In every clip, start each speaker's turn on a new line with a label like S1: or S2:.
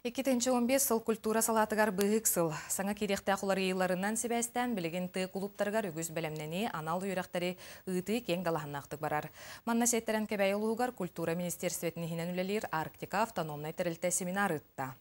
S1: 2015 сыл культура салаатыгар быыһык сыл. Саҥа киириэхтээх уларыйыыларынан сибээстээн билигин тыа кулууптарыгар үгүс бэлэмнэнии, анал үөрэхтэри ыытыы киэҥ далаһаннаахтык барар. Манна сиэттэрэн Кэбээйи улууһугар культура министиэристибэтин иһинэн үлэлиир Арктика автономнай тэрилтэ семинар ыытта.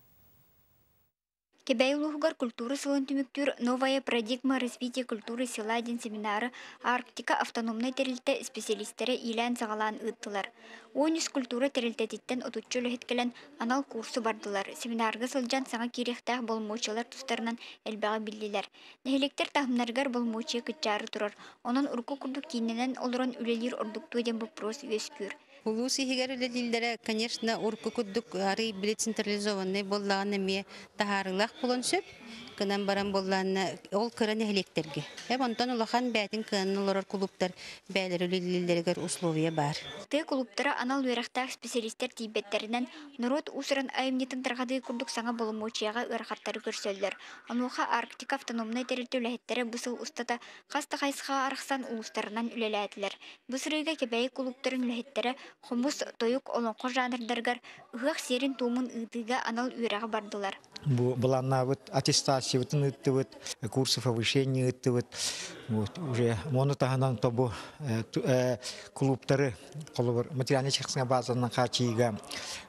S2: Кэбээйи улууһугар культура сылын түмүктүүр «Новая парадигма развития культуры села» диэн семинары Арктика автономнай тэрилтэ исписэлиистэрэ иилээн-саҕалаан ыыттылар. 13 культура тэрилтэтиттэн отучча үлэһит кэлэн анал курсу бардылар, семинарга сылдьан саҥа киириэхтээх боломуочуйалар тустарынан элбэҕи биллилэр. Нэһилиэктэр таһымнарыгар боломуочуйа кыччаары турар, онон урукку курдук кииннэнэн олорон үлэлиир ордук дуо диэн боппуруос үөскүүр.
S3: Улуус иһигэр үлэлииллэрэ, конечно, урукку курдук арый били централизованный буоллаҕына эмиэ таһаарыылаах буолуон сөп. Гынан баран буоллаҕына ол кыра нэһилиэктэргэ. Эп онтон улахан бээтин кыанан олорор кулууптар бээлэр үлэлииллэригэр условия баар.
S2: Тыа кулууптара анал үөрэхтээх специалистэр тиийбэттэринэн норуот уус-уран айымньытын тарҕатыы курдук саҥа боломуочуйаҕа ыарахаттары көрсөллөр. Онуоха Арктика автономнай тэрилтэ үлэһиттэрэ бу сыл устата хас да хайысхаҕа арахсан улуустарынан үлэлээтилэр. Бу сырыыга Кэбээйи кулууптарын үлэһиттэрэ хомус, тойук, олоҥхо жанрдарыгар ыһыах сиэрин-туомун ыытыыга анал үөрэҕи бардылар.
S4: Бу былааннаабыт аттестациябытын ыыттыбыт, курсы повышения ыыттыбыт. Вот, уже мону таһынан тобу клубтары холобур материально-техническай базанан хаачыйыга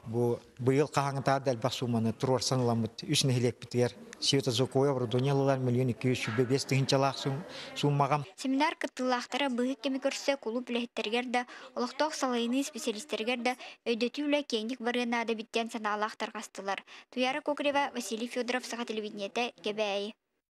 S4: бу быйыл хаһаҥытаар да элбэх сууманы туруорсан ыламмыт үс нэһилиэкпитигэр светозвуковой оборудование ылылар 1 225 тыһыынчалаах сууммаҕа.
S2: Семинар кыттыылаахтара быыһык кэми көрсө кулууп үлэһиттэригэр да, олохтоох салайыныы специалистэригэр да өйдөтүү үлэ киэҥник барыан наада эбит диэн санаалаах тарҕастылар. Туяра Кокарева, Василий Федоров, Саха телевидениетэ, Кэбээйи.